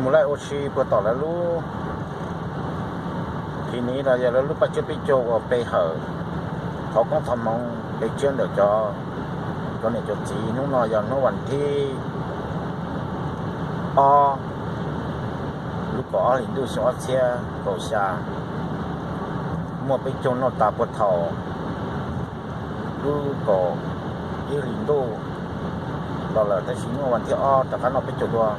Mus laij ua si puag tom lawv lub thim niv los yog lawv lub paj tsiab peb caug uas pe hawm thov koob thov hmoov pe tsiab ntawm cov, cov niam cov txiv. Hnub no yog hnub vas thib ob lub kaum ob hlis ntuj xyoo ob txhiab kaum xya, muaj peb caug noj tas puag thaum lub kaum ib hlis ntuj los lawm, tab sis hnub vas thib ob rov qab noj peb caug dua.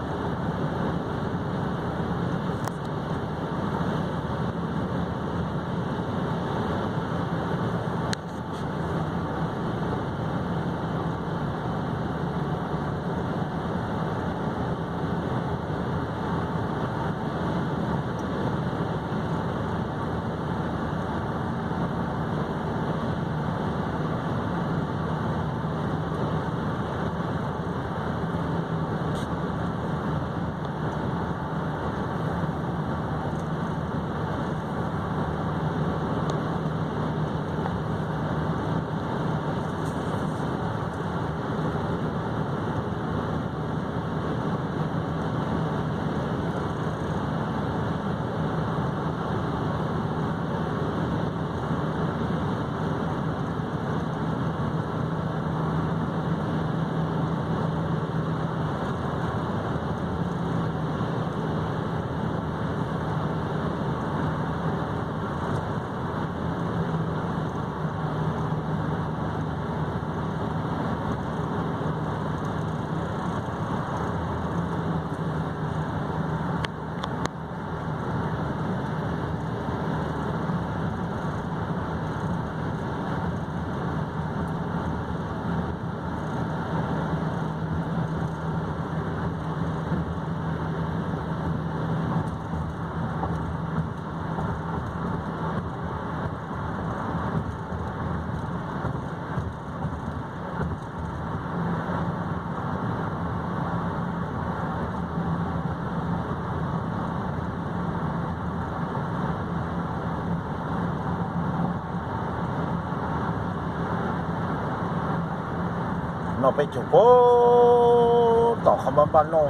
Noj peb caug puag tom qhov npab npab noj,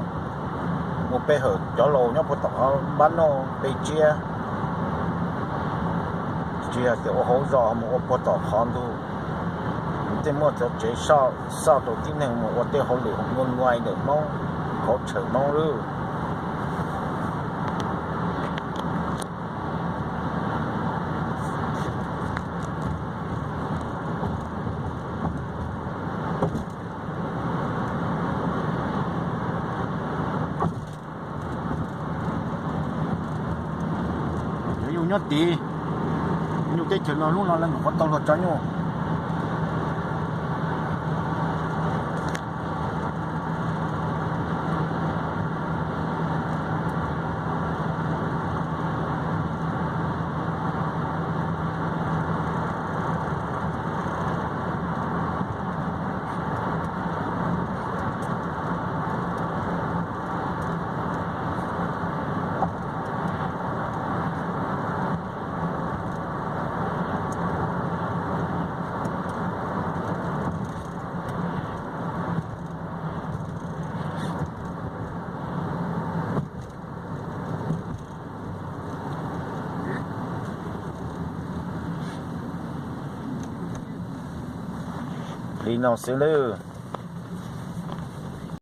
mus pe hawm cov laus nyob puag tom qhov npab noj pe tsiab. Tsis yog tias ua hauv zos mus ua puag tom qhov ntug, tej muaj cov tsev xauj rau tib neeg mus ua tej hauj lwm nuaj nuaj ntawm Hmoob, hauv tshawm Hmoob lawm. Cov nyuj nyob tid, nyuj teb chaws no hnub no lawv nyuam qhuav tau luag tso nyuj. Li no xwb lawm.